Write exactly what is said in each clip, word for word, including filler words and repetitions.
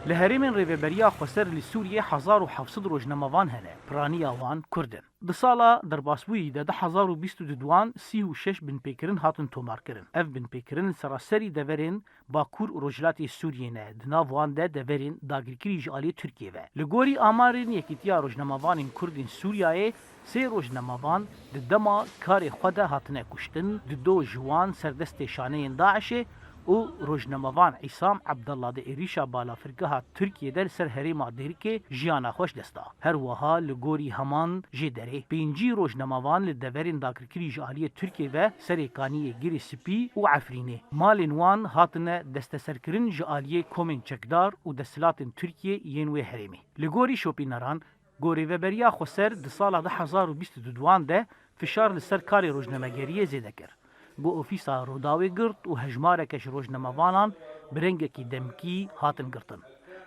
Li herêmên Rêveberiya Xweser li Sûriyê hezar û heft sed rojnamevan hene, piraniya wan Kurd in. Di sala derbasbûyî de du hezar û bîst û du wan sî û şeş binpêkirin hatin tomarkirin. Ev binpêkirin li seraserî deverên Bakur û Rojhilatê Sûriyê ne, di nav wan de deverên dagirkirî ji aliyê Tirkiyê ve. Li gorî amarên Yekîtiya Rojnamevanên Kurd ên Sûriyayê, sê rojnamevan di dema karê xwe de hatine kuştin, di do ji wan ser destê şaneyên DAIŞê û rojnamevan Îsam Ebdullah di êrîşa balafirgeha Tirkiyê de li ser herêma Dêrikê jiyana xwe ji dest da. Her wiha li gorî heman jêderê, pêncî rojnamevan li deverên dagirkirî ji aliyê Tirkiyê ve Serê Kaniyê, Girê Spî û Efrînê, malên wan hatine desteserkirin ji aliyê komên çekdar û desthilatên Tirkiyê yên wê herêmê. Li gorî şopîneran, Gorîveberiya Xweser di sala du hezar û bîst û du wan de fişar li ser karê rojnamegeriyê zêde kir. Got, ofîsa Rûdawê girt û hejmareke ji rojnamevanan bi rengekî demkî hatin girtin.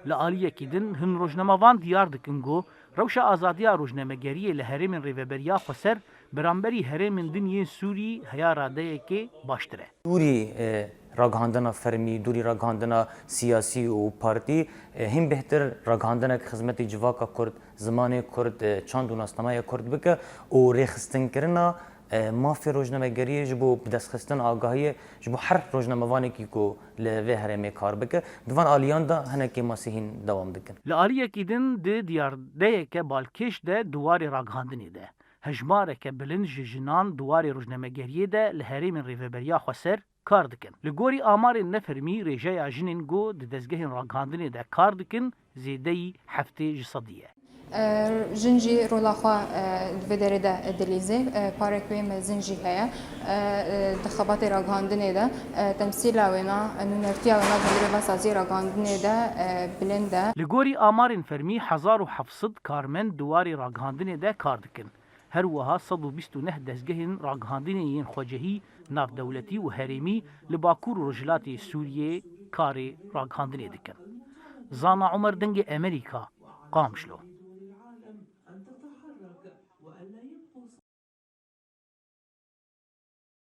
Li aliyekî din hin rojnamevan diyar dikin ku rewşa azadiya rojnamegeriyê li herêmên Rêveberiya Xweser beramberî herêmên din yên Sûrî heya radeyekê baştir e. Dûrî, e, ragihandina fermî, dûrî ragihandina siyasî û partî, e, hîn bêhtir ragihandinek xizmetî civaka Kurd, zimanê Kurd, e, çand û nasnameya Kurd bike û rêxistinkirina, e, mafê rojnamegeriyê ji bo bidestxistin agahiyê ji bo her rojnamevanekî ku li vê herêmê kar bike. Di van aliyan de hinekî masî hîn dewam dikin. Li aliyekî din di diyardeyeke balkêş de di warê ragihandinê de hejmareke bilind ji jinan di warê rojnamegeriyê de li herêmên Rêveberiya Xweser kar dikin. Li gorî amarên nefermî, rêjeya jinên ku di dezgehên ragihandinê de kar dikin zêdeyî heftê ji sedî ye. E, Jin jî rola xwe, e, di vê derê de dilîze. E, parek wê mezin jî heye. E, e, di xebatê ragihandinê de, e, temsîla wêna, e, nûnertiya wêna di hundirê ve saziyê ragihandinê de, e, bilind e. Li gorî amarên fermî, hezar û heft sed karmend di warê ragihandinê de kar dikin. Her wiha sed û bîst û neh dezgehên ragihandinê yên xwecihî, navdewletî û herêmî li Bakur û Rojhilatê Sûriyê karê ragihandinê dikin. Zana Umer, Dengê Emerîka, Qamişlo.